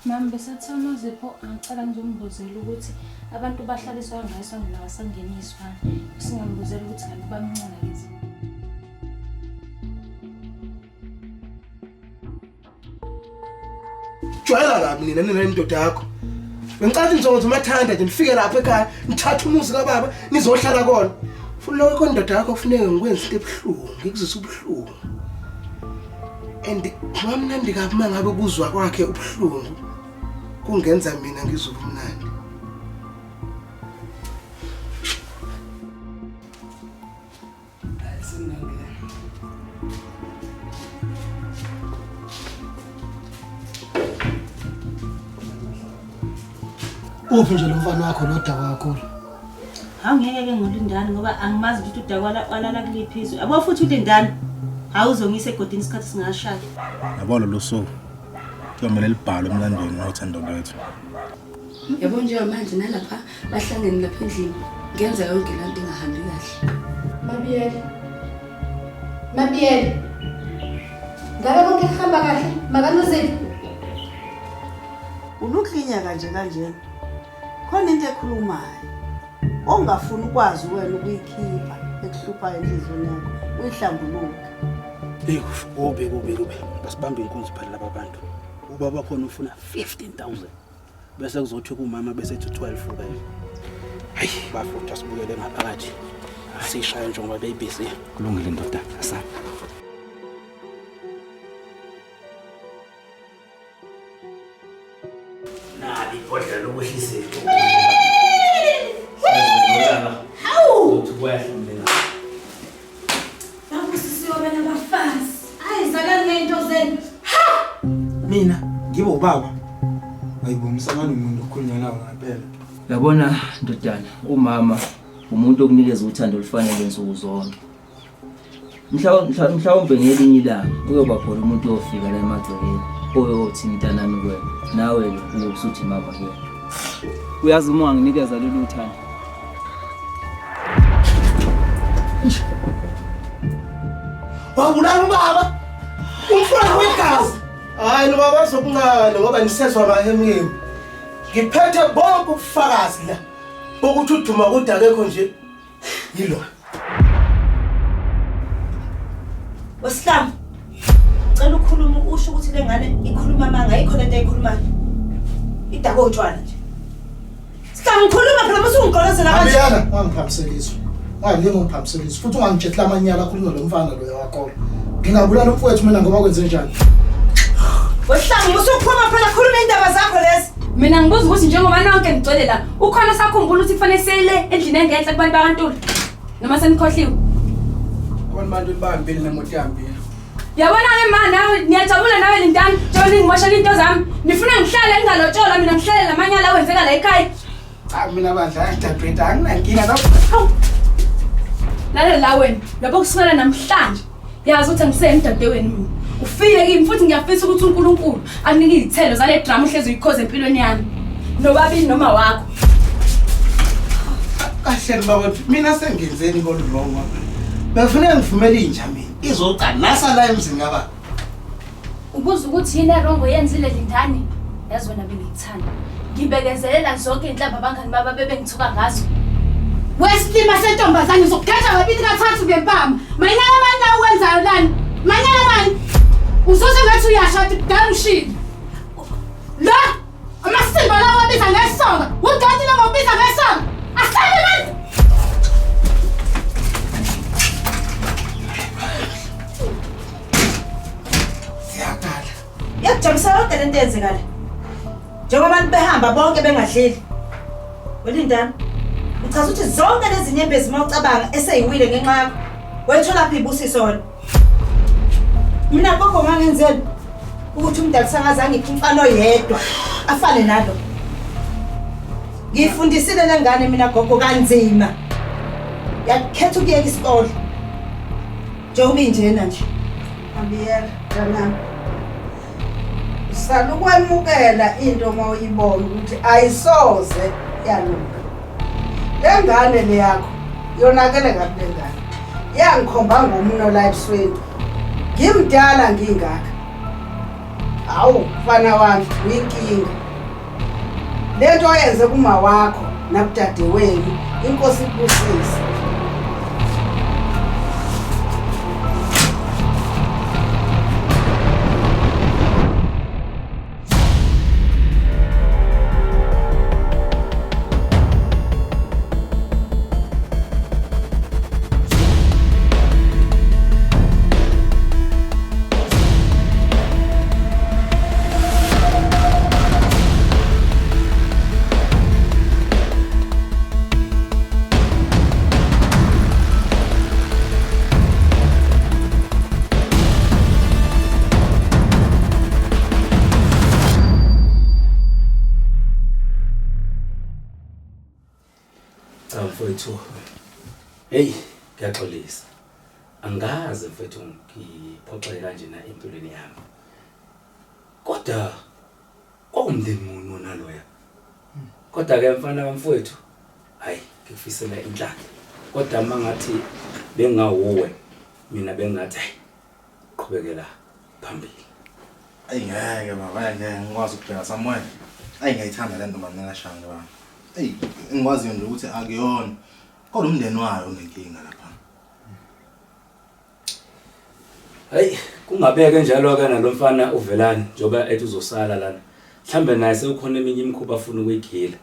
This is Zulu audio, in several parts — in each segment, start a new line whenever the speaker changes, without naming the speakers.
Mama besathi uNozipho angicela ngizombuzela ukuthi abantu bahlaliswa kangaka esangweni abasangeniswa. Singambuzela ukuthi kanti bamncane lezi.
Jwayela kabi nina nina nendoda yakho. Ngicela ngizokuthi umathanda nje nifike lapha ekhaya nithathe umuzi kababa nizohlala kona. Futhi lokho indoda yakho kufuneka ngikwenze into ebuhlungu, ngikuzwise ubuhlungu. And kwamnandi kabi uma ngabe kuzwa kwakhe ubuhlungu kungenza mina ngizwe ubumnandi.
Uphi nje lo mfana wakho lo dakwa kakhulu?
Hawu ngeke ke ngolindani ngoba angimazi ukuthi udakwa walala kuliphi izwe. Yabo futhi ulindani. Hawu uzongisa egodini isikhathi singashaya.
Yabo lolu suku kuyomele libhalwe emlandweni ngothando lwethu.
Yabo njengamanje nalapha bahlangene lapha endlini ngenza yonke le nto ingahambi kahle.
Mabiyele. Mabiyele. Ngabe konke kuhamba kahle? Makanozipho.
Uluklinya kanje kanjena. Khona into ekhulumayo ongafuni ukwazi wena ukuyikhipha ekuhluphayo enhliziyweni yakho uyihlambuluke.
Eyi kubi kubi kubi basibamba inkunzi phela laba bantu. Ubaba khona ufuna 15000 bese kuzothi kumama bese ethi 12 ke. Hayi bafutha sibukele ngaphakathi. Sishaye njengoba beyibhizi.
Kulungile ndoda asana.
Nali ibhodlela lokuhlisa
Hawu!
Uthi kwehla umlingane.
Babusisiwe abanye abafazi. Hayi zalani ngento zenu. Ha!
Mina ngibe ubaba. Hayibo umsangano umuntu okhulunywa nawo ngempela.
Yabona ndodana, umama umuntu okunikeza uthando olufanele nsuku zonke. Mhlawumbe ngelinye ilanga uyoba khona umuntu oyofika la emagcekeni oyothi mntanami kuwena, nawe-ke uyobe usuthi mama kuyena.
Uyazi uma unganginikeza lolu thando.
Wabulala ubaba. Umfana wegazi. Hayi nobaba azokuncane ngoba nisezwa mahemhemu. Ngiphethe bonke ubufakazi la bokuthi uduma kude akekho nje. Yilo.
Wesihlamu. Cela ukhulume usho ukuthi le ngane ikhuluma amanga ayikho lento ayikhulumayo. Idakwe utshwala nje. Sihlamu khuluma phela musu ungigolozela kanje.
Abiyana ungangiphambiseli izwi. Ungalingi ungiphambiseli izwi futhi ungangitsheli amanyala akhulunywa lo mfana loyo wakolo. Ngingabulala umfowethu mina ngoba kwenze njani?
Wesihlamu musu uphuma phela khuluma indaba zakho lezi.
Mina ngibuza ukuthi njengoba nonke nigcwele la, ukhona osakhumbula ukuthi kufanele siyele endlini engenhla kubantu bakaNtuli? Noma senikhohliwe?
Abantu bantu bahambile nemoto ihambile.
Yabona-ke ma nawe niyajabula nawe Lindani njengoba ningimoshela into zami. Nifuna ngihlale ngingalotsholwa mina ngihlale lamanyala awenzeka la ekhaya.
Cha mina bandla dadewethu anginankinga no.
Hawu. Lalela la wena, lapho kusukela namhlanje yazi ukuthi angiseyena udadewenu mina. Ufile kimi futhi ngiyafisa ukuthi uNkulunkulu akunike izithelo zale drama uhlezi uyikhoza empilweni yami. Nobabili noma wakho.
Kahle baba mina sengenzeni kolu wrong apha. Bekufuneka ngivumele inja mina izocanasa la emzini kababa.
Ubuza ukuthi yini erongo yenzile Lindani? Yazi wena bengikuthanda. Ngibekezelela zonke inhlamba abangani baba bebengithuka ngazo.
Wesilima sentombazane uzokugeja kabili kathathu ngempama. Manyala mani la uwenzayo lana. Manyala mani. Uzoze ngathi uyasha kanti kudala ushile. La amasimba lawa abiza ngesonga. Udoti lo ngobiza ngesonga. Asale mani.
Siyaqala.
Iyakujabulisa yonke lento eyenzekala. Njengoba abantu behamba bonke bengadlile. Welindani. Uchaza ukuthi zonke lezi nyembezi uma ucabanga eseyiwile ngenxa yakho. Wayithola phi ibusiso wena? Mina gogo ngangenzeni ukuthi umdali sangazange ngiphe umfana oyedwa afane nalo. Ngiyifundisile le ngane mina gogo kanzima. Yakhetha ukuyeka isikole. Njengoba injena nje.
Abiyela, mntanami. Sala ukwemukela into uma uyibona ukuthi ayisoze yalunga. Le ngane le yakho yonakele kabi le ngane. Yangikhomba ngomuno la ebusweni. Ngimdala ngingaka. Hawu mfana wami uyinkinga. Lento oyenze kuma wakho nakudadewenu inkosi ikubusise.
Cha mfowethu. Hey, ngiyaxolisa. Angikaze mfowethu ngiphoxeke kanjena empilweni yami. Kodwa kwakumndeni muni wona loya? Kodwa ke mfana kamfowethu, hayi ngikufisela inhlanhla. Kodwa uma ngathi bengawuwe mina bengathi hayi qhubekela phambili.
Ayi ngeke baba, ayi ngeke ngikwazi ukubheka somewhere. Ayi ngiyayithanda le ntombazane kaShange baba. Eyi engikwaziyo nje ukuthi akuyona. Kodwa umndeni wayo unenkinga lapha.
Hayi kungabeke njalo ke nalomfana uVelani njoba ethi uzosala lana. Mhlambe naye sekukhona eminye imikhuba afuna ukuyigila.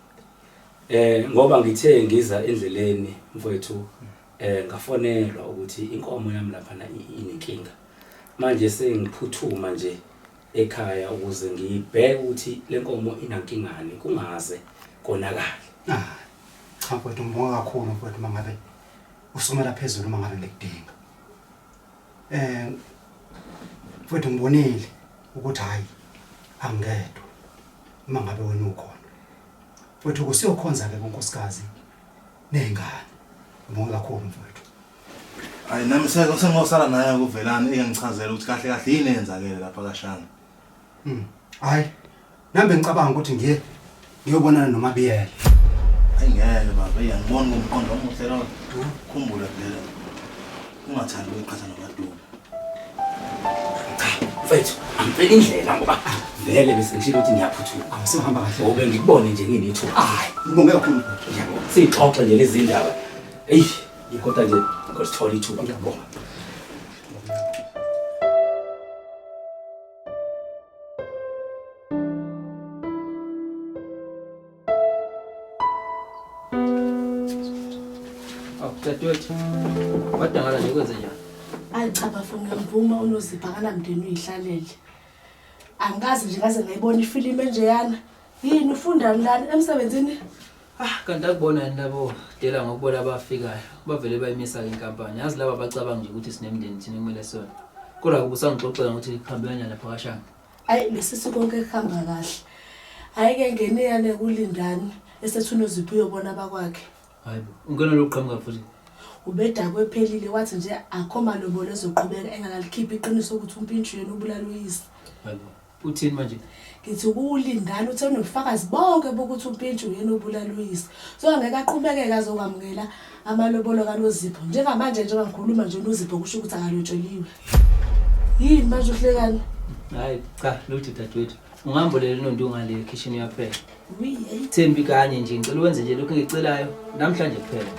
Eh ngoba ngithe ngiza endleleni mfowethu eh ngafonelwa ukuthi inkomo yami lapha na inenkinga. Manje sengiphuthuma nje ekhaya ukuze ngibheke ukuthi lenkomo inankingani kungaze konakale.
Ah, cha mfowethu ngibonga kakhulu mfowethu uma ngabe usumela phezulu uma ngabe ngikudinga. Eh mfowethu ngibonile ukuthi hayi angedwa uma ngabe wena ukhona. Mfowethu kusiyokhonza ke kunkosikazi nezingane. Ngibonga kakhulu mfowethu.
Hayi nami sengosala naye kuVelani engichazela ukuthi kahle kahle yini eyenzakele lapha kaShange.
Hayi nami bengicabanga ukuthi ngiye ngiyobonana noMabiyela.
Hayi ngeke baba, eyi angiboni ngomqondo omuhle lowo. Khumbula phela ungathandi ukuyiqhatha noMaduku.
Cha, mfethu, angicela indlela ngoba vele bese ngishilo ukuthi ngiyaphuthuma.
Awusihamba kahle.
Ngoba ngikubone nje nginethuba.
Hayi, ngibonge kakhulu mfowethu.
Ngiyabonga. Sixoxe nje lezi ndaba. Eyi, kodwa nje ngosithola ithuba ngiyabonga.
Awu dadewethu, wadangala nje kwenze njani?
Ayi cha bafo ngiyamvuma uNozipho akanamndeni uyihlalele. Angikaze nje ngaze ngayibona ifilimu enjeyana. Yini ufundani lana emsebenzini?
Ah, kanti akubona yini labo dela ngokubona abafikayo. Bavele bayimisa ke inkampani. Yazi laba bacabanga nje ukuthi sinemndeni thina kumele sona. Kodwa ubusangixoxela ngokuthi kuhambe kanjani lapha kaShange.
Ayi nesisi konke kuhamba kahle. Hayi ke ngeniyane kulindani esethi uNozipho uyobona abakwakhe.
Hayibo, ungena lokuqhamuka futhi.
Ubedakwe ephelile wathi nje akho malobolo ezoqhubeka engakalikhiphi iqiniso ukuthi uMpintshi yena ubulala uyise.
Hayibo. Uthini manje?
Ngithi kuwulindani uthe unobufakazi bonke bokuthi uMpintshi uyena obulala uyise. So angeke aqhubekeke azokwamukela amalobolo kaNozipho. Njengamanje njengoba ngikhuluma nje uNozipho kusho ukuthi akalotsholiwe. Yini manje uhlekani?
Hayi cha, lutho dadewethu. Ungambolele nontu ngale ekhishini uyapheka. Thembi kanye nje ngicela wenze nje lokhu engikucelayo namhlanje kuphela nje.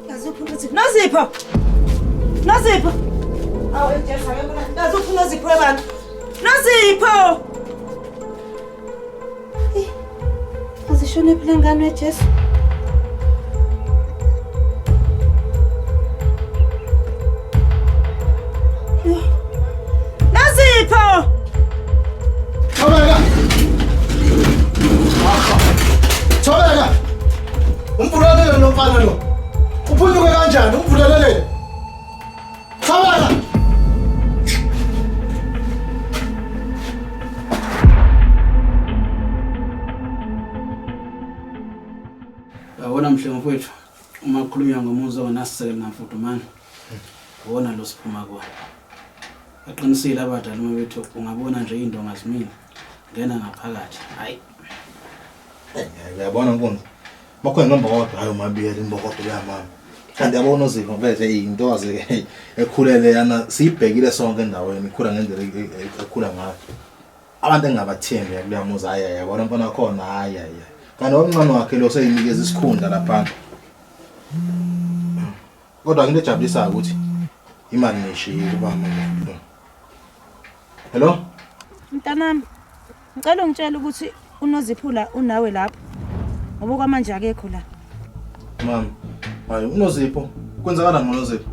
Ngazuphi uNozipho? Nozipho! Nozipho! Awu Jesu akekho la. Ngazuphi uNozipho webantu? Nozipho! Eh, Azishone phi le ngane weJesu? Yo. Nozipho!
Thobeka! Thobeka! Umvulalele lo mfana lo. Uphunyuke kanjani? Umvulalele. Thobeka!
Yabona mhle mfowethu, uma kukhulunywa ngomuzi ongenasisekelo namfudumane, wona lo siphuma kuwona. Baqinisile abadala uma bethi ungabona nje iy'ndonga zimile, ngena ngaphakathi. Hhayi.
Uyabona nkunzi. Bakhona ngembokodo hayi umabiyela imbokodo kuyamama. Kanti yabona uZipho mfethu into wazi ekhulele yana siyibhekile sonke endaweni ikhula ngendlela ekhula ngayo. Abantu engingabathembi kuleya muzi hayi yabona mfana khona hayi hayi. Kanti omncane wakhe lo seyinikeza isikhundla lapha. Kodwa into ejabulisayo ukuthi imali nishiyile ubaba. Hello?
Mntanami, ngicela ungitshele ukuthi uNozipho la unawe lapho. Ngoba kwamanje akekho la.
Mama, hayi uNozipho, kwenzakalani ngoNozipho?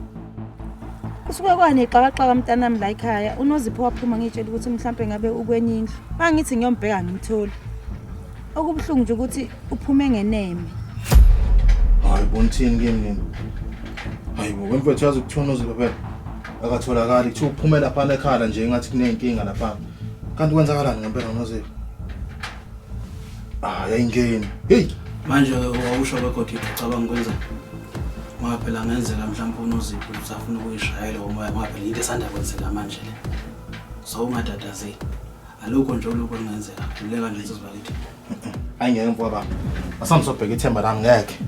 Kusuke kwanexakaxaka mntanami la ekhaya. UNozipho waphuma ngitshela ukuthi mhlampe ngabe ukwenye indlu. Mangithi ngiyombheka ngimtholi. Okubuhlungu nje ukuthi uphume ngeneme.
Hayi bonithini kimi nina? Hayi bo, wemfethu yazi ukuthiwa uNozipho phela akatholakali kuthiwa uphume lapha ekhala nje ngathi kunenkinga lapha. Kanti kwenzakalani ngempela ngoNozipho? Ah, yayingeni. Hey,
Manje wawusho begodwa ucabanga ukwenza ngoba phela ngenzeka mhlawumbe uNozipho usafuna ukuyishayela umoya ngoba phela into esanda kwenzeka manje le. So ungatatazeli. Alukho nje olukho olungenzeka. Khululeka nje insizwa bakithi.
Hayi ngeke mfowethu baba. Asambe sobheka ithemba lami ngeke.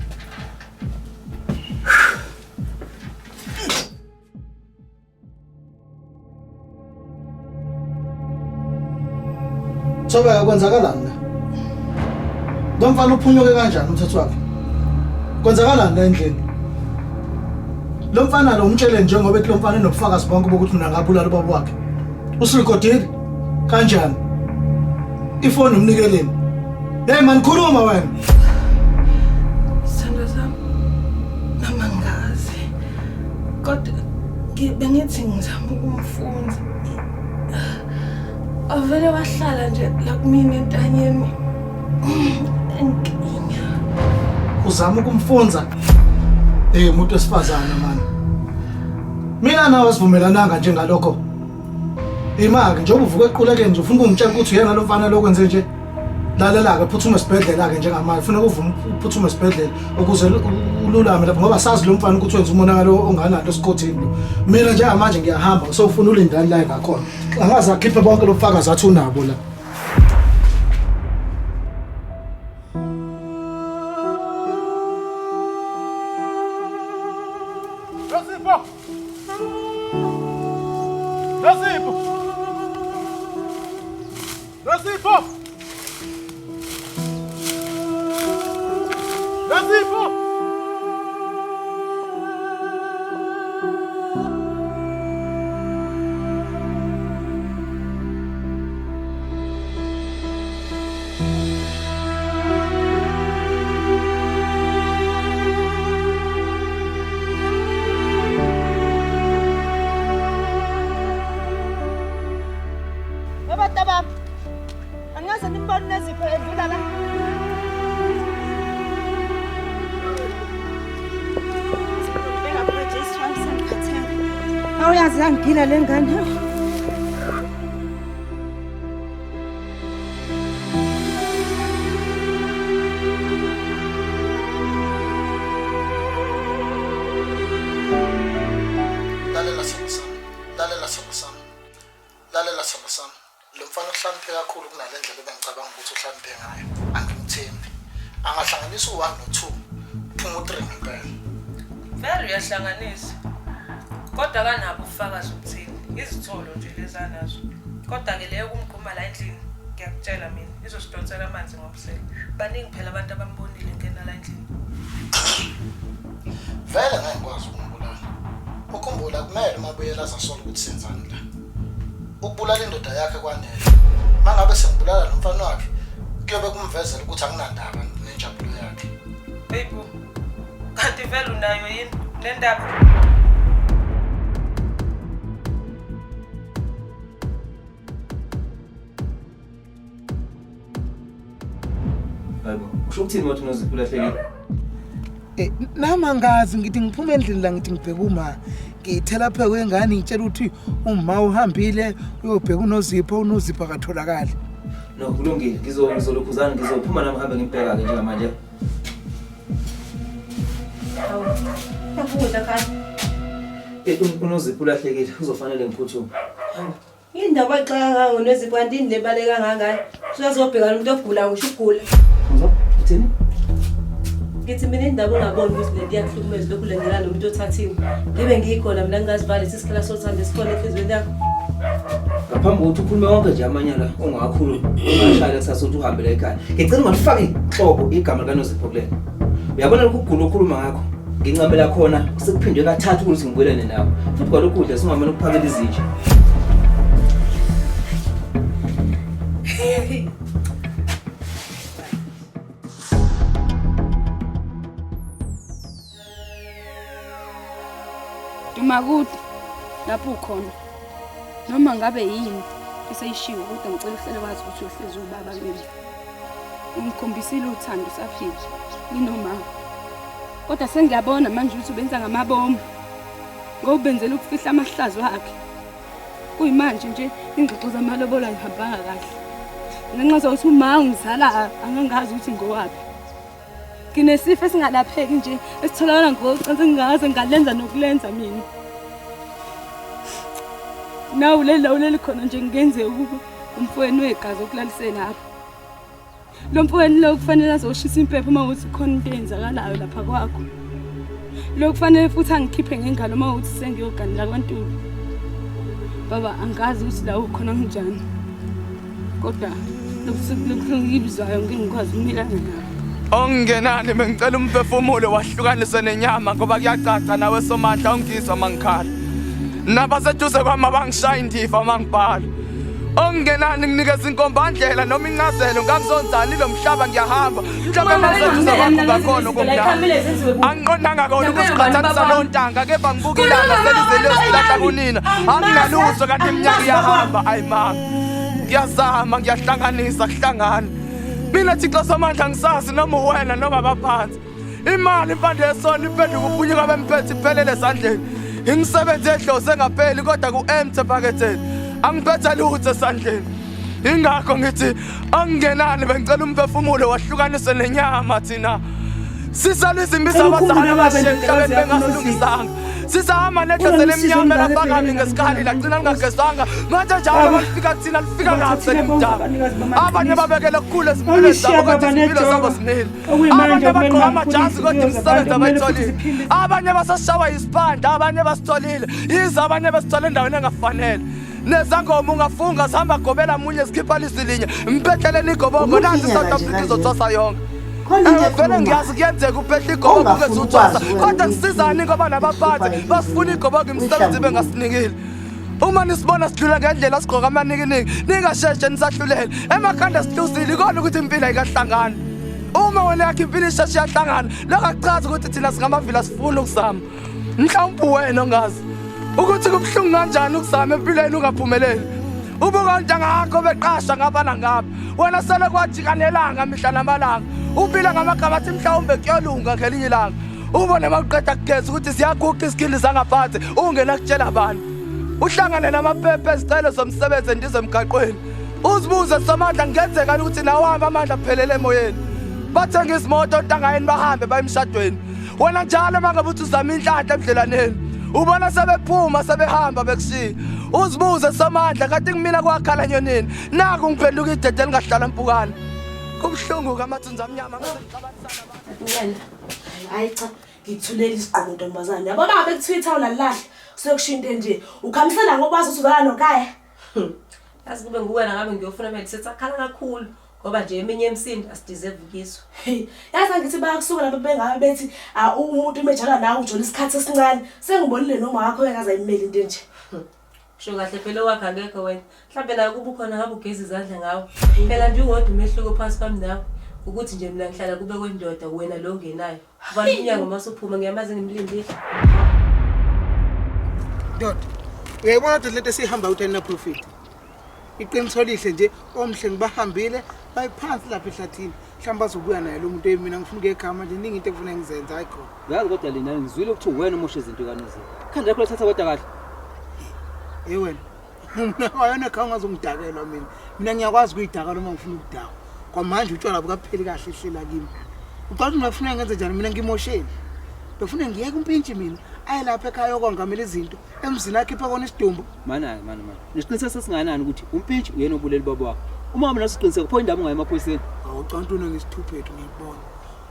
Thobeka kwenzakalani la? Lo mfana uphunyuke kanjani umthetho wakhe? Kwenzakalani la endlini? Lo mfana lo umtshele njengoba ethi lo mfana enobufakazi bonke bokuthi mina ngabulala ubaba wakhe. Usulikodile? Kanjani? Ifoni umnikeleni. Hey man khuluma wena.
Sithandwa sami, nami angazi. Kodwa bengithi ngizama ukumfunza. Avele wahlala nje la kumina entanyeni. Enkinya.
Uzama ukumfunza. Eh umuntu wesifazane man. Mina nawe sivumelananga nje ngalokho. Imake njengoba uvuka equlekeni nje ufuna ukungitshela ukuthi uyena lo mfana lo kwenze nje. Lalela-ke phuthume esibhedlela-ke njengamanje ufuna uvume uphuthume esibhedlela ukuze ululame lapho ngoba sazi lo mfana ukuthi wenza umonakalo ongananto esikhothini lo. Mina njengamanje ngiyahamba sewufuna ulindani la engakhona. Angaze akhiphe bonke lobufakazi athi unabo la.
Nozipho! Nozipho! Nozipho! Nozipho!
Abantu bami. Angaze nimbone nezipho edlula la. Awuyazi yangigila le ngane.
Lalela sihlobo sami, lalela sihlobo sami, lalela sihlobo sami. Lo mfana uhlakaniphe kakhulu kunale ndlela ebengicabanga ukuthi uhlakaniphe ngayo. Angimthembi. Angahlanganisa u-one no-two, phuma u-three ngempela.
Vele uyahlanganisa. Kodwa akanabo ubufakazi obuthile. Izitholo nje lezi anazo. Kodwa-ke leyo kumgquma la endlini, ngiyakutshela mina, izosidonsela amanzi ngomsele. Baningi phela abantu abambonile engena la endlini.
Vele ngeke ngikwazi ukumbulala. Ukhumbula kumele uMabuyela azasola ukuthi senzani la. Ukubulala indoda yakhe kwanele. Mangabe sengibulala lo mfana wakhe, kuyobe kumvezela ukuthi anginandaba nenjabulo yakhe.
Hey bo. Kanti vele unayo yini nendaba?
Hayibo, usho ukuthini wathi uNozipho ulahlekile?
Eh, nami angazi ngithi ngiphuma endlini la ngithi ngibheka uma ngiyithela phe kwengane ngitshela ukuthi uma uhambile uyobheka uNozipho uNozipho akatholakali.
No, kulungile. Ngizolokhuzana ngizophuma nami ngihambe ngimbheka ke njengamanje.
Hawu. Yakudla khaya.
Eh, uNozipho ulahlekile, uzofanele ngiphuthume.
Indaba oyixaka kangaka ngoNozipho kanti yini le ebaleka kangaka? Usazobheka nomuntu ogulayo ngisho ukugula.
Uzwa? Uthini?
Ngithi mina indaba ungaboni ukuthi lento iyakuhlukumeza lokhu ulandela nomuntu othathiwe. Ngibe ngikhona mina ngingazivali isikhala sothando esikhona enhliziyweni yakho.
Ngaphambi kokuthi ukhulume wonke nje amanyala ongawakhulumi, ungashayela kusasa ukuthi uhambe la ekhaya. Ngicela ungalifaki nhlobo igama likaNozipho kulena. Uyabona lokhu kugula okhuluma ngakho? Ngincamela khona sekuphindwe kathathu ukuthi ngibuyelane nawe. Futhi kwalokhu kudla singamane ukuphakela izinja.
Dumakude lapho ukhona noma ngabe yini eseyishiwo kodwa ngicela uhlele wazi ukuthi uyohlezi ubaba kimi. Ungikhombisile uthando usaphila nginomama. Kodwa sengiyabona manje ukuthi ubenza ngamabomu ngoba ubenzela ukufihla amahlazo akhe. Kuyimanje nje ingxoxo zamalobolo ayihambanga kahle. Ngenxa zokuthi uma ungizala angangazi ukuthi ngowaphi. Nginesifo esingalapheki nje esitholakala ngocansi engingaze ngalenza nokulenza mina. Nawu leli lawu leli khona nje kungenzeka ukuba umfowenu wegazi okulalise lapho. Lo mfowenu lo kufanele azoshisa impepho uma ukuthi khona into eyenzakalayo lapha kwakho. Lo kufanele futhi angikhiphe ngengalo uma ukuthi sengiyoganela kwaNtuli. Baba angazi ukuthi la ukhona kunjani. Kodwa lokhu ngibizwayo ngingikwazi ukumelana nabo.
Okungenani bengicela umphefumulo wahlukanise nenyama ngoba kuyacaca nawe somandla ungizwa mangikhala. Nabaseduze kwami abangishaya indiva mangibhala. Okungenani nginikeza inkombandlela noma incazelo ngangizonzani lo mhlaba ngiyahamba. Mhlawumbe mangiseduze kwakho ngakhona okumnandi. Angiqondanga kona ukuziqhathanisa nontanga kepha ngibuka ilanga selize liyozilahla kunina. Anginalutho kanti iminyaka iyahamba ayimanga. Ngiyazama ngiyahlanganisa kuhlangana. Mina Thixo somandla ngisazi noma uwena noma abaphansi. Imali impande yesona iphenduka uphunyuka bemphethe iphelele esandleni. Imisebenzi edlozi engapheli kodwa ku-empty ephaketheni. Angiphethe lutho esandleni. Ingakho ngithi angingenani bengicela umphefumulo wahlukaniswe nenyama thina. Sisala izimbiza abazali abashiye emhlabeni bengasilungisanga. Sisahamba nedlozi elimnyama elafakabi ngesikali lagcina lingagezwanga. Manje njalo malifika kuthina lifika kabi selimdaka. Abanye babekele kukhulu ezimpilweni zabo kodwa izimpilo zabo zimile. Abanye bagqoka amajazi kodwa imisebenzi abayitholile. Abanye basashawa yisiphandla, abanye basitholile. Yize abanye besithole endaweni engafanele. Nezangoma ungafunga zihamba gobela munye zikhipha lizwi linye. Mpetheleni igobongo nansi
Ukufinyela
iSouth
nje
Africa
kanje.
izothwasa yonke.
Khona into
Ewe, vele
ekhulumayo.
ngiyazi kuyenzeka uphehle igobongo
Ongafuni
ungezuthwasa
ukwazi wena
kodwa kusizani ngoba nabaphathi basifuna igobongo imisebenzi bengasinikile. Uma nisibona sidlula ngendlela sigqoka amanikiniki ningasheshe nisahlulele emakhanda sihluzile ikona ukuthi impilo ayikahlangani. Uma wena yakho impilo isheshe iyahlangana lokho akuchazi ukuthi thina singamavila sifuna ukuzama. Mhlawumbe wena ongazi ukuthi kubuhlungu kanjani ukuzama empilweni ungaphumeleli. Ubuka ntanga yakho beqasha ngapha nangapha wena sele kwajikanelanga mihla namalanga uphila ngamagama athi mhlawumbe kuyolunga ngelinye ilanga ubone uma uqeda kugeza ukuthi ziyaguqa izikhindi zangaphansi ungena kutshela abantu uhlangane namaphepha ezicelo zomsebenzi endiza emgaqweni uzibuze somandla kungenzeka ukuthi nawami amandla aphelele emoyeni bathenga izimoto ontangayeni bahambe baye emshadweni wena njalo uma ngabe uthi uzama inhlanhla ebudlelaneni ubona sebephuma sebehamba bekushiya uzibuze somandla kanti kumina kwakhala nyonini naku ngiphenduka idede elingahlala mpukane kubuhlungu kamathunzi amnyama
Wena, hayi cha, ngikuthulela isigqoko ntombazane. Yabona ngabe kuthiwa ithawula lilahle, kusuke kusho into enje. Ukhamisela ngoba wazi ukuthi uzalana noKaya.
Yazi kube nguwena ngabe ngiyofuna manje setsakhala kakhulu ngoba nje eminye emsindo asideserve ukuyizwa.
Hey, yazi angithi bayakusuka lapho bengabe bethi ah, umuntu umejala nawe ujola isikhathi esincane. Sengibonile noma wakho engaze ayimele into enje.
Sho kahle phela owakhe akekho wena. Mhlawumbe nawe kuba ukhona ngabe ugeza izandla ngawe. Phela nje uwodwa umehluko phakathi kwami nawe ukuthi nje mina ngihlala kube kwendoda wena lo ongenayo. Uvala umnyango uma usuphuma ngiyamazi ngimlindile.
Ndoda, uyayibona ukuthi lento esihamba ukuthi ayina profit. Iqiniso lihle nje omhle ngibahambile bayiphansi lapha ehlathini. Mhlawumbe bazobuya naye lo muntu mina ngifuna ukuya ekhaya manje ningi into ekufuna ngizenze hayi khona.
Uyazi kodwa lina ngizwile ukuthi uwena omosha izinto kaNozipho. Khanda lakho lathatha kodwa kahle.
Hey wena. Mina wayona ekhaya ungazongidakelwa mina. Mina ngiyakwazi ukuyidakela uma ngifuna ukudakwa. Kwamanje utshwala bukapheli kahle hlela kimi. Ucabanga ukuthi ngifuna ngenze njani mina ngimosheni. Befuna ngiyeke umpintshi mina aye lapha ekhaya yokongamela izinto emzini akhiphe kona isidumbu.
Mana mana mana. Nesiqiniseko sesinganani ukuthi umpintshi uyena obulele ubaba wakho. Uma wami nasiqiniseko pho indaba ungayi emaphoyiseni.
Awucantuna ngesithuphethu ngiyakubona.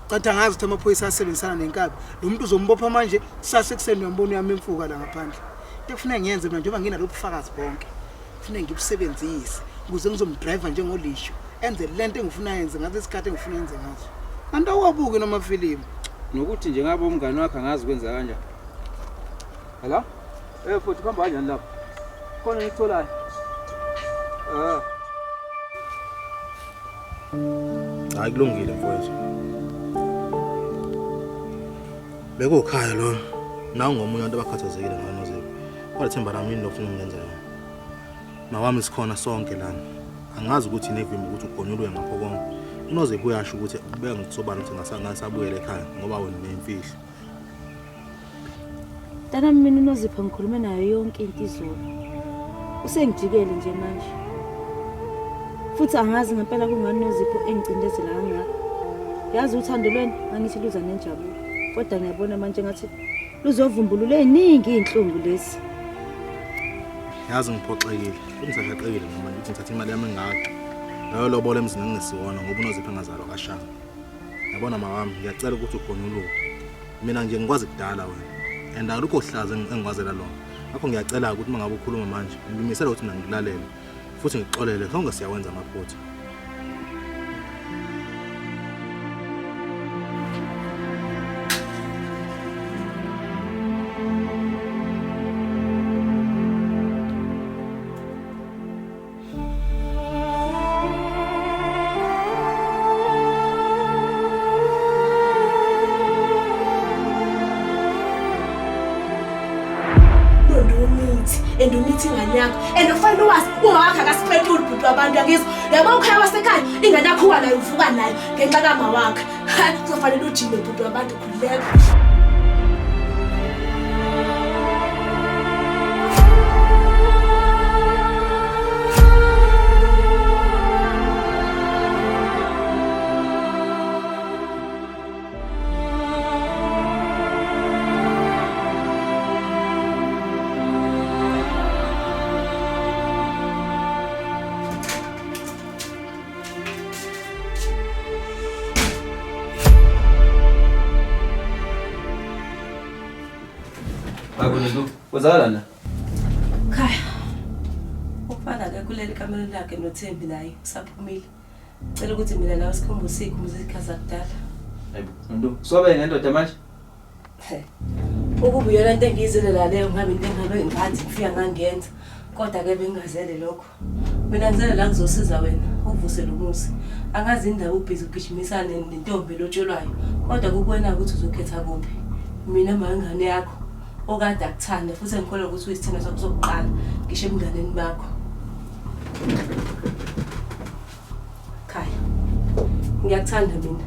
Kanti angazi ukuthi amaphoyisa asebenzisana nenkabi. Lo muntu uzombopha manje kusasa ekuseni uyambona uyami imfuka la ngaphandle. Into ekufuneka ngiyenze mina njengoba nginalo bufakazi bonke. Kufuneka ngibusebenzise ukuze ngizomdriver njengolisho. Enze lento engifuna yenze ngaso isikhathi engifuna yenze ngaso. Kanti awabuki namafilimu.
Nokuthi nje ngabe umngane wakhe angazi kwenza kanjani. Hello? Eh futhi kuhamba kanjani lapho? Khona ngikutholayo. Ah.
Hayi kulungile mfowethu. Bekukhaya lo. Nawu ngomunye abantu abakhathazekile ngayo Nozipho. Kodwa themba lami yini lokhu ngingenza yona. Mawami sikhona sonke lana. Angazi ukuthi nevimba ukuthi ugonyulwe ngakho konke. UNozipho uyasho ukuthi ubeka ngokusobala ukuthi ngasabuyela ekhaya ngoba wena unemfihlo.
Mntanami mina uNozipho ngikhulume nayo yonke into izolo. Usengijikele nje manje. Futhi angazi ngempela kungani uNozipho engicindezela kangaka. Yazi uthando lwenu angithi luza nenjabulo. Kodwa ngiyabona manje ngathi luzovumbulula eziningi izinhlungu lezi.
Yazi ngiphoxekile. Futhi ngisashaqekile noma ngithi ngithatha imali yami engaka. Ngayolobola emzini engingesiwona ngoba uNozipho engazalwa kaShaka. Yabona mawami ngiyacela ukuthi ugonyuluke. Mina nje ngikwazi kudala wena. And alukho hlaza engikwazela lona. Ngakho ngiyacela ukuthi uma ngabe ukhuluma manje ngimisele ukuthi mina ngikulalele futhi ngikuxolele sonke siyawenza amaphutha.
Umithi and umithi ingane yakho and ufanele uwazi ungawakhe akasipetuli bhuti wabantu akizwa yabo ukhaya wasekhaya ingane yakho uwa nayo uvuka nayo ngenxa kama wakhe kuzofanele ujime bhuti wabantu khululeka.
Hayi kwenzakalani la?
Khaya. Ufana ke kuleli kamelo lakhe noThembi naye usaphumile. Cela ukuthi mina nawe sikhumbuze izikhumbuzo izikhathi zakudala.
Hayibo, Nontu, sobe nendoda manje?
Ukuba uyona into engiyizele la leyo ngabe into engabe ngathi ngifika ngangenza. Kodwa ke bengingazele lokho. Mina ngizele la ngizosiza wena uvuse lo muzi. Angazi indaba ubhizi ugijimisane nentombi elotshelwayo. Kodwa kukuwena ukuthi uzokhetha kuphi. Mina mangane yakho okade akuthanda futhi engikholwa ukuthi uyisithemba sakho sokuqala ngisho ebunganeni bakho. Khaya. Ngiyakuthanda mina.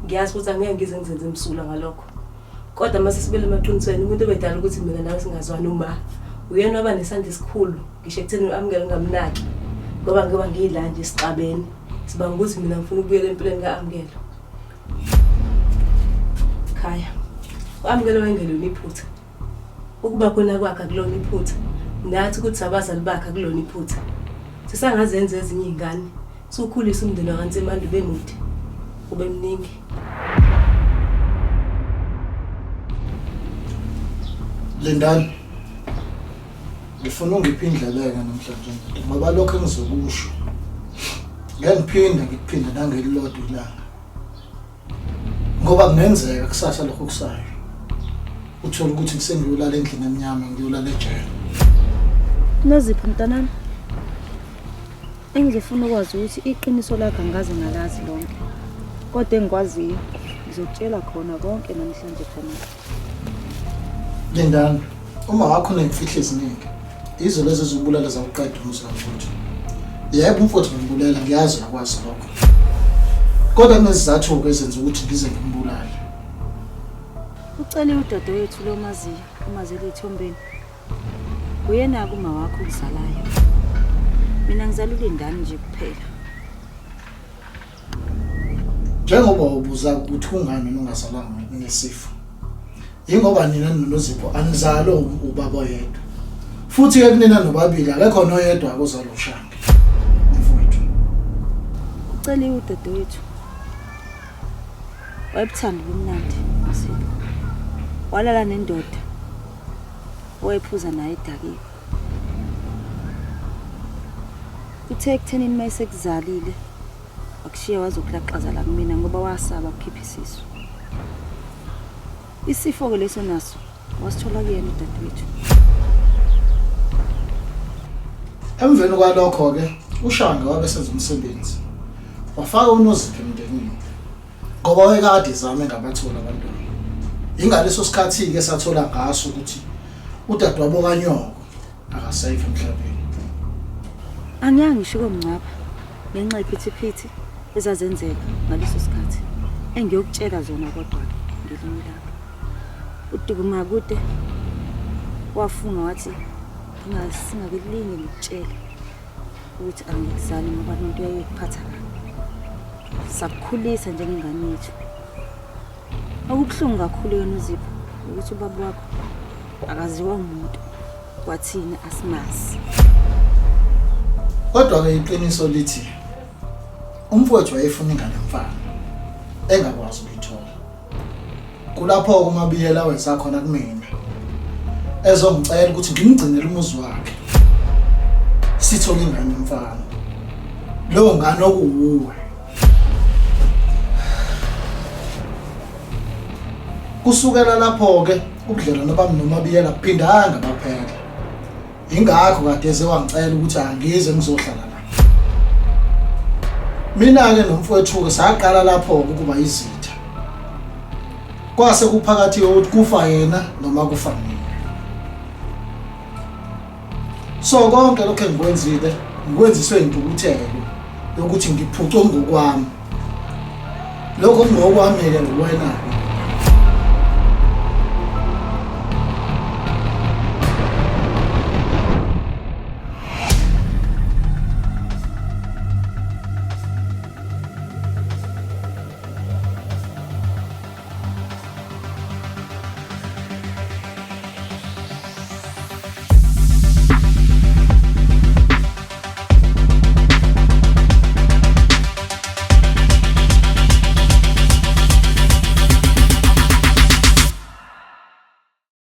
Ngiyazi ukuthi angeke ngize ngizenze msulwa ngalokho. Kodwa mase sibele emaqinisweni umuntu obedala ukuthi mina nawe singazwani uma uyena waba nesandla esikhulu ngisho ekutheni u-Amukela ngingamnaki ngoba ngoba ngiyila nje sixabene sibanga ukuthi mina ngifuna ukubuyela empilweni ka-Amukela. Khaya. U-Amukela wayengelona iphutha. Ukuba khona kwakhe akulona iphutha. Nathi ukuthi abazali bakhe akulona iphutha. Sisangazenza ezinye iy'ngane. Siwukhulise umndeni wakaNtsimande ube mude. Ube mningi.
Lindani. Ngifuna ungiphe indlebeke namhlanje ngoba lokho engizokusho ngeke ngiphinde ngikuphinde nangelilodwa ilanga. Ngoba kungenzeka kusasa lokho kusayo. Uthole ukuthi ngisengiyolala endlini emnyama ngiyolala ejele.
Nozipho mntanami. Engizofuna ukwazi ukuthi iqiniso lakho angikaze ngalazi lonke. Kodwa engikwaziyo ngizokutshela khona konke namhlanje khona.
Lindani, uma wakho uney'mfihlo eziningi, yizo lezi ezikubulala zakuqeda umuzi kamfowethu. Yebo umfowethu ngimbulela, ngiyazi uyakwazi lokho. Kodwa kunezizathu-ke ezenza ukuthi ngize ngimbulale.
Ucele udadewethu lo omaziyo, umazela ey'thombeni. Uyena-ke uma wakho okuzalayo. Mina ngizala uLindani nje kuphela.
Njengoba ubuza ukuthi kungani mina ungazalanga nesifo. Yingoba nina noNozipho anizalwe ubaba oyedwa. Futhi ke kunina nobabili akekho noyedwa akozalwa uShange. Mfowethu.
Uceliwe udadewethu. Wayebuthanda ubumnandi uNozipho. Walala nendoda owayephuza naye edakiwe. Kuthe ekuthenini uma esekuzalile wakushiya wazokulaqaza la kumina ngoba wasaba ukukhipha isisu. Isifo-ke leso naso wasithola kuyena udadewethu.
Emveni kwalokho-ke uShange wabe esenza umsebenzi wafaka uNozipho emndenini ngoba wayekade ezama engabatholi abantwana. Yingaleso sikhathi-ke sathola ngaso ukuthi udadewabo kanyoko akasekho emhlabeni.
Angiyanga ngisho komngcwaba ngenxa yephithiphithi ezazenzeka ngaleso sikhathi engiyokutshela zona kodwa-ke ngelinye ilanga. UDukumakude wafunga wathi singakelinye ngikutshele ukuthi angikuzali ngoba lento yayikuphatha kabi. Sakukhulisa njengengane yethu. Okubuhlungu kakhulu yona uZipho ukuthi ubaba wakho akaziwa umuntu kwathina asimazi.
Kodwa-ke iqiniso lithi umfowethu wayefuna ingane mfana engakwazi ukuyithola. Kulapho-ke uMabiyela weza khona kumina ezongicela ukuthi ngimgcinele umuzi wakhe sithole ingane mfana. Leyo ngane okuwuwe. Kusukela lapho-ke ubudlelwano bami noMabiyela buphindanga baphela. Ingakho kade eze wangicela ukuthi angize ngizohlala la. Mina-ke nomfowethu-ke saqala lapho-ke ukuba izitha. Kwase kuphakathi ukuthi kufa yena noma kufa mina. So konke lokho engikwenzile ngikwenziswe intukuthelo yokuthi ngiphucwe ngokwami. Lokho kungokwami-ke nguwena-ke.